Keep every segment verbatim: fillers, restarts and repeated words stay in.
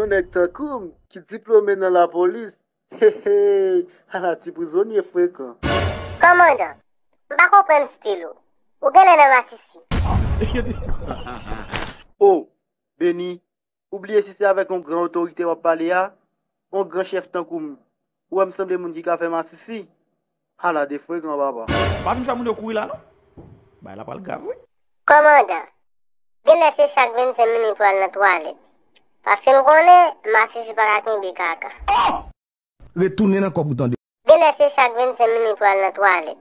Yon nèg tankou m ki diplome nan lapolis. Hehe, ala ti prizonye frekan. Kòmandan, m pa konprann stil ou. Ou genlè nan masisi. O, Beni, ou bliye si se avèk yon gran otorite w ap pale a? Yon gran chèf tankou m. Ou wè m sanble moun ki ka fè masisi? Ala de frekan papa. Pa vin fè moun yo kouri la non. Bagay la pral grav wi. Kòmandan, genlè se chak vennsenk minit w al nan twalèt. Paske m konnen masisi pa ka kenbe kaka. Retounen nan kòb ou tande. Genlè se chak vennsenk minit w al nan twalèt.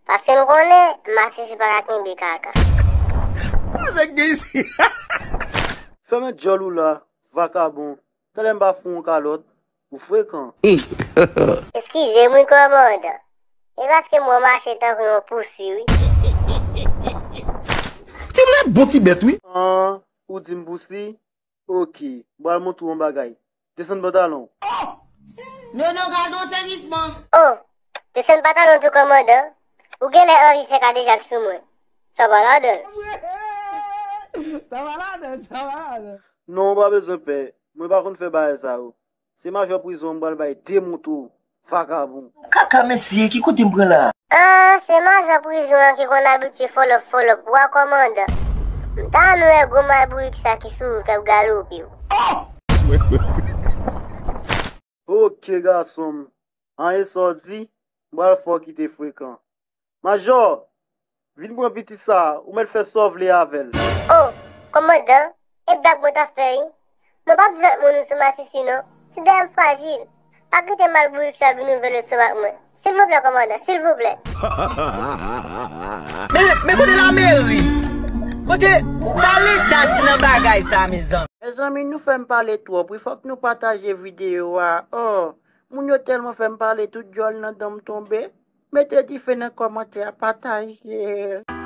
Paske m konnen masisi pa ka kenbe kaka. Sa k gen isi? Fèmen djòl ou la, vakabon. Talè m pa foun yon kalòt. Ou frekan. Eskize m wi kòmandan. E paske m wè w mache tankou yon pousi wi. Ti moun nan bon ti bèt wi. An, ou di m pousi? Oke, m pral montre w yon bagay. Desann pantalon w. Nono, gade yon sezisman. Oh, desann pantalon tou kòmandan. Ou genlè anvi fè kadejak sou mwen. Sa pa ladan l. Sa pa ladan, sa pa ladan. Non, ou pa bezwen pè. Mwen pa konn fè bagay sa yo. Se majò prizon an m pral bay de mouton, vakabon. Kaka mesye, ki kote m pran la? Ah, se majò prizon an ki konn abitye fòlòp fòlòp wa kòmandan. M ta renmen wè gwo malbourik sa ki sou ou k ap galope w. Oke gason m. An e sa w di? M pral fè w kite frekan. Majò, vin pran piti sa, ou mèt fè sa w vle avè l. Oh, kòmandan, e blag mwen t ap fè wi. Mwen p ap janm moun sou masisi non. Ti dèyè m frajil. Pa kite malbourik sa vin ouvè lestomak mwen. Silvouplè kòmandan, silvouplè. Men, men kote lameri? Kote sa leta di nan bagay sa mezanmi? Mezanmi nou fè m pale twòp wi, fòk nou pataje videyo a. Oh, moun yo tèlman fè m pale tout djòl nan dan m tonbe. Mete dife nan kòmantè a, pataje l.